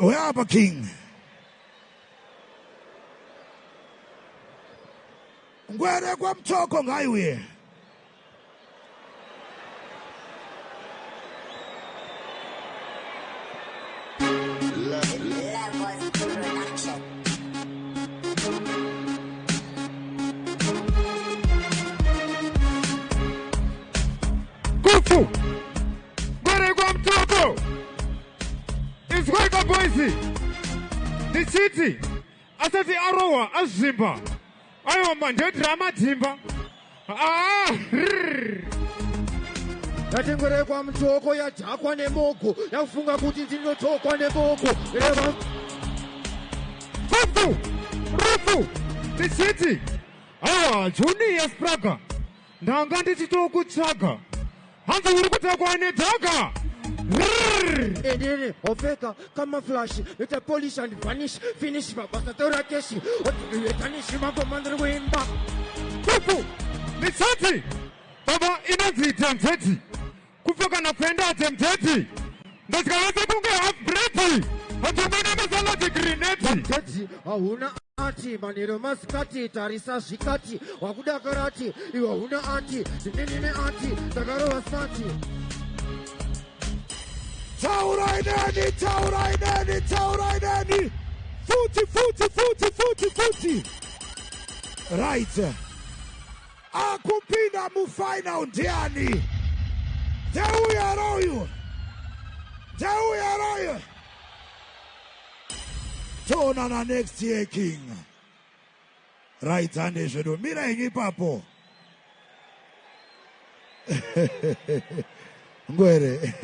Uya apa, King. Ngwere kwaMutoko ngaiuye. Levels Production. Kufu Ngwere kwaMutoko, izwaika boys, ndichiti asati arohwa azvimba. Aiwa, mandedhirama dhimba. Ah, rrr. Yatengwere kwaMutoko yadhakwa nemogo, yafunga kuti ndinotokwa nemogo reva. Kufu rufu, ndichiti aiwa, Junior Spraga, ndanga ndichitokutsvaga, hanzi uri kutakwa nedhaga. Rrr. Inini hopfeka camouflage, ita polish and vanish, finish mabasa, tora cash, tanishi mangoma ndiri kuimba. Kufu, ndichati baba inonzi tanzeti kupfeka napfenda temteti, ndatyavese kunge half bread, hatomene masaladi grineti. Tedzi hauna ati manero masikati, tarisa zvikati wakudakarati iwe huna ati ndinini ati ndakarova sati. Taurai neni, taurai neni, taurai neni. Futi, futi, futi, futi, futi. Right. Akupinda mufinal ndiani? Ndeuya royu. Ndeuya royu. Toonana next year, King. Right, hande zvedu. Mira henyu ipapo. Ngwere.